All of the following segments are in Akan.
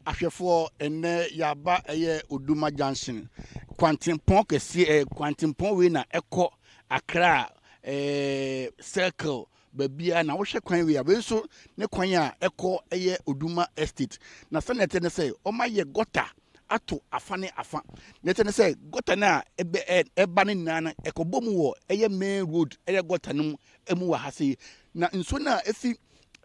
Ahwɛfoɔ, ɛnnɛ yɛaba ɛyɛ Oduma Junction kwantempɔn kɛseɛ ɛɛ kwantempɔn wei na ɛkɔ Accra ɛɛ Circle baabiara na wohwɛ kwan wei a wei nso ne kwan a ɛkɔ ɛyɛ Oduma Estate na sɛnea ɛte ne sɛ wɔayɛ gɔta ato afa ne afa na ɛte ne sɛ gɔta no a ɛbɛ ɛ ɛba no nyinaa no ɛkɔbɔ mu wɔ ɛyɛ main road ɛyɛ gɔta no mu ɛmu wɔ ha sei na nsuo no a efi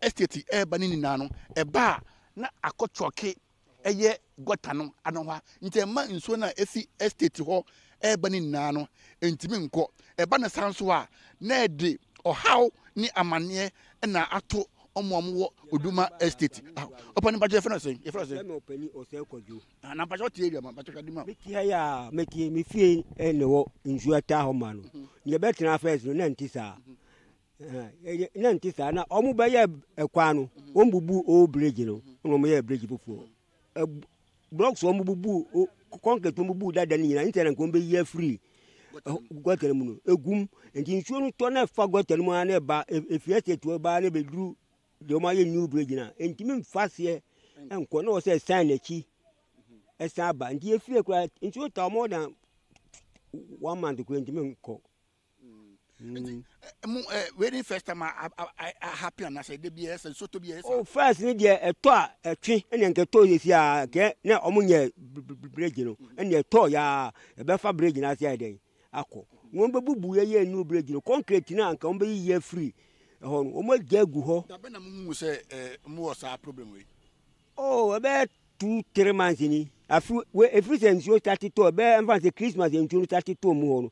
estate ɛreba no nyinaa no ɛba a na akɔkyɔke ɛyɛ gɔta no ano hɔ nti ɛma nsuo no a efi estate hɔ ɛreba no nyinaa no ntumi nkɔ ɛba no saa nso a na ɛde ɔhaw ne amanneɛ na ato ɔmo a wɔwɔ Oduma estate. Ɔpɛ no mpakyɛ yɛfrɛ no sɛn yɛfrɛ no sɛn. Yɛmɛ ɔpɛni ɔsɛ kɔdwo. Ah, na mpakyɛ ɔte area ma mpakyɛ hwɛ adi ma. Mete ha yi a mete me fie ɛna wɔ nsuo ataa hɔ ma no. Nea ɛbɛtena first no na nte saa. Na nte saa na wɔn bɛyɛ ɛkwan no wɔn bubu old bridge no na wɔn yɛ bridge foforɔ. Blocks wɔn bubu concrete wɔn bubu dada no nyinaa nti na nka wɔn bɛyi afiri gutter no mu no egum nti nsuo no tɔ na ɛfa gutter no mu ara na ɛba efi estate hɔ ba na ɛbɛduru deɛ wɔn ayɛ new bridge no a ntumi nfa aseɛ nkɔ na wɔsɛ ɛsan n'akyi ɛsan aba nti efie koraa nsuo ta more than one month koraa ntumi nkɔ. Nti mo wei ne first time a a happen anaasɛ de bi ɛsɛ nsuo tɔ bi ɛsɛ. Oh first ne deɛ ɛtɔ a ɛtwe ɛna nka ɛtɔ yɛ si a kɛ na ɔmo nyɛ bridge no ɛna ɛtɔ ya ɛbɛfa bridge no ase ayɛ dɛn akɔ wɔn bɛbubu yɛ yɛ new bridge no concrete no a nka wɔn bɛyiyi afiri ɛhɔ no wɔn agya agu hɔ. Dabɛn na mo hu sɛ ɛɛ mo wɔ saa problem wei. Oh ɛbɛyɛ 2, 3 months ni. Afi we efiri sɛ nsuo starte tɔ ɛbɛyɛ nfa sɛ Christmas nsuo no starte tɔ mu hɔ no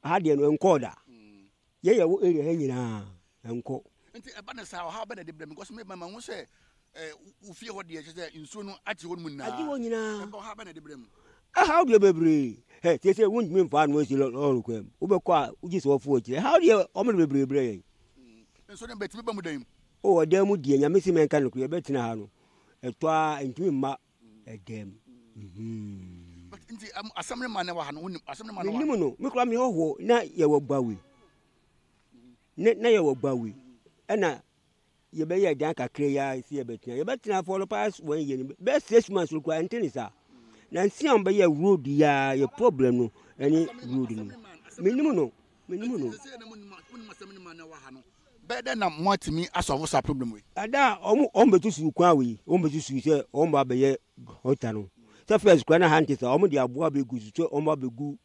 aha deɛ no ɛnkɔɔ da. Yɛ yɛ wɔ area ha nyinaa ɛnkɔ. Nti ɛba no saa ɔhaw bɛ na ɛde brɛ me because me ma hu sɛ eh, wo fie hɔ deɛ kyerɛ sɛ nsuo no agye hɔ no mu nyinaa. Agye hɔ nyinaa. Ɛba ɔhaw bɛ na ɛde brɛ mu. Ɛhaw deɛ bebree. Hɛ tie sɛ wontumi mfa ano nsi lɔɔre kwan mu. Wobɛkɔ a wogye sɛ wɔfo akyire. Ɛhaw deɛ wɔn de bebree brɛ yɛn. Nsuo no bɛtumi ba mu dan mu. O ɔdan mu deɛ Nyame se mɛnka nokorɛ yɛbɛtena ha no ɛtɔ a ɛntumi mma ɛdan mu mm. But nti asɛm no ma ne wɔ ha no wonim asɛm no ma no wɔ ha. Menim no me koraa me hɔhoɔ na yɛwɔ Gbawe ne na yɛwɔ Gbawe ɛna yɛbɛyɛ dan kakra yi ara sɛ yɛbɛtena yɛbɛtena for the past one year no bɛyɛ 6 months no koraa ɛnte ne saa na nsi a wɔbɛyɛ road yi ara yɛ problem no ɛne road no menim no menim no. Bɛyɛ dɛn na moatumi asɔlvo saa problem wei? Ada a wɔn wɔn bɛsusu kwan wei, wɔn bɛsusu sɛ wɔn ba bɛyɛ gɔta no. Sɛ first kora na ha nte saa, wɔn de aboa bɛgu so sɛ wɔn ba bɛgu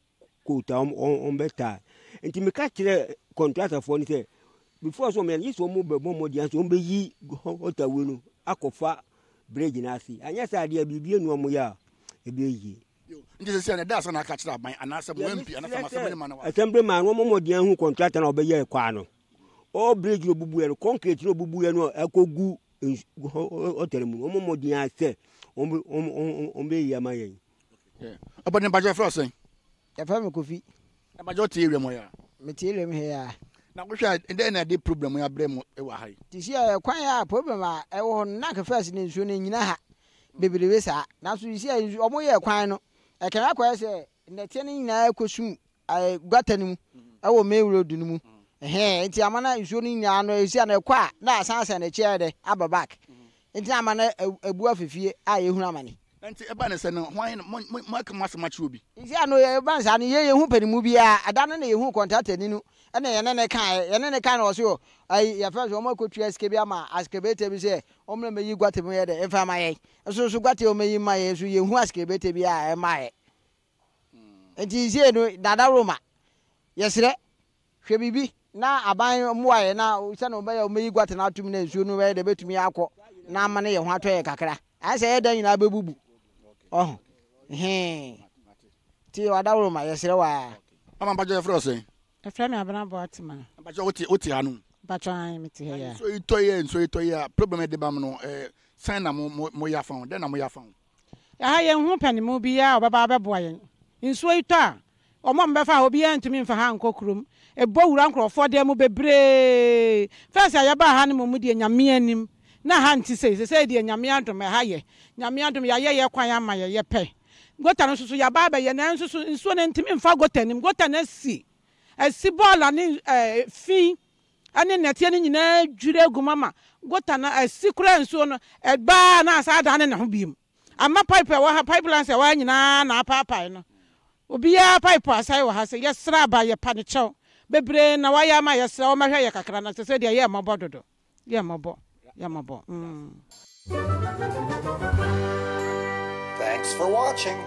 koota wɔn wɔn bɛtaa. Nti meka kyerɛ kɔntratafoɔ no sɛ before sɛ wɔn yɛ no, gye sɛ wɔn bɛbɔ mmɔden sɛ wɔn bɛyi gɔta wei no akɔfa bridge no ase. Anyɛ saa deɛ biribi enu wɔn yɛ a ɛbɛyɛ yie. Nti sɛ sɛ ɛda asa na aka kyerɛ aban anaasɛ mo MP anaasɛ mo assembly man wa. Assembly man wɔn mmɔden ahu contractor na ɔbɛyɛ kwan no. All bridge no obubu yɛ no concrete no obubu yɛ no ɛkɔgu ɔtɛrɛ mu no wɔn mmɔden asɛ wɔn wɔn wɔn bɛyi ama yɛn. Ɔbɔ ne mpakyɛ fɛ ɔsɛn. Yɛfrɛ me Kofi. Mpakyɛ ɔte ewia mu ya. Mete ewia mu ha ya. Na wohwɛ a dɛn na ɛde problem yi abrɛ mu wɔ ha yi? Te si a kwan a problem a ɛwɔ hɔ no na anka first no nsuo no nnyina ha bebrebe saa. Nanso sisi a nsu wɔn yɛɛ kwan no ɛkame akɔyɛ sɛ nnɛteɛ no nyinaa kɔsum gutter no mu ɛwɔ main road no mu. Ɛhɛn nti ama na nsuo no nyinaa no ɛsi a na ɛkɔ a na asan asan n'akyi ayɛ dɛ aba back. Nti na ama no abu afa fie a yɛhunu amane. Nti ɛba ne sɛ no hwan mo mo mo aka mo asɛm akyerɛ obi? Nti ano ɛba ne saa no yɛn yɛhu panimu biara ɛda no na yɛhu kɔntratani no ɛna yɛne no kaeɛ yɛne no kaeɛ na ɔse ɔ ayi yɛfrɛ no sɛ wɔn akɔtua sika bi ama askabeta bi sɛ ɔmmra mmɛyi gutter mu yɛ dɛ mfa ma yɛn nso so gutter a ɔmmɛyi mma yɛn nso yɛnhu askabeta biara a ɛmmaeɛ nti sei no dada Roma yɛsrɛ Hwɛ biribi na aban mmoa yɛn na sɛnea wɔbɛyɛ a wɔbɛyi gutter no atom na nsuo no bɛyɛ dɛ bɛtumi akɔ na ama no yɛn ho atɔ yɛn kakra. Ayɛ sɛ ɛyɛ dan nyinaa bɛbubu. Ɔho. Hee. Ti wadaworo ma yɛsrɛ wo ara. Mama mpakyɛ yɛfrɛ wo sɛn? Yɛfrɛ me Abena Boatema. Mpakyɛ wote wote ha nom? Mpakyɛ ae mete ha yi a. Nsuo yi tɔ yi a nsuo yi tɔ yi a problem ɛde ba mu no ɛɛ sɛn na mo mo moyɛ afa ho? Dɛn na moyɛ afa ho? Ɛha yɛnhu panimu biara a ɔbɛba abɛboa yɛn. Nsuo yi tɔ a, wɔn a wɔbɛfa ha obiara ntumi mfa ha nkɔ kurom. Ɛbɔ wura nkurɔfoɔ dan mu bebree. First a yɛbaa ha no mmom deɛ Nyame anim na ha nte sei. Sesei deɛ Nyame adom ɛha yɛ. Nyame adom yɛayɛ yɛ kwan ama yɛ, yɛpɛ. Gota no nso so yɛaba abɛyɛ nanso so nsuo no ntumi mfa gota no mu. Gota no asi. Asi bɔɔla ne fi ne nnɛteɛ no nyinaa dwiri agu mu ama gota no asi koraa nsuo no ɛba a na asan adane ne ho biom. Ama pipe a ɛwɔ ha, pipe lines a ɛwɔ ha nyinaa na apaapae no. Obiara pipe asae wɔ ha sɛ yɛsrɛ aba yɛpa no kyɛw. Bebree na wayɛ ama yɛsrɛ wɔmmɛhwɛ yɛ kakra na sɛsɛ deɛ yɛ mmɔbɔ dodo. Yɛ mmɔbɔ, yɛ mmɔbɔ mm. Thanks for watching.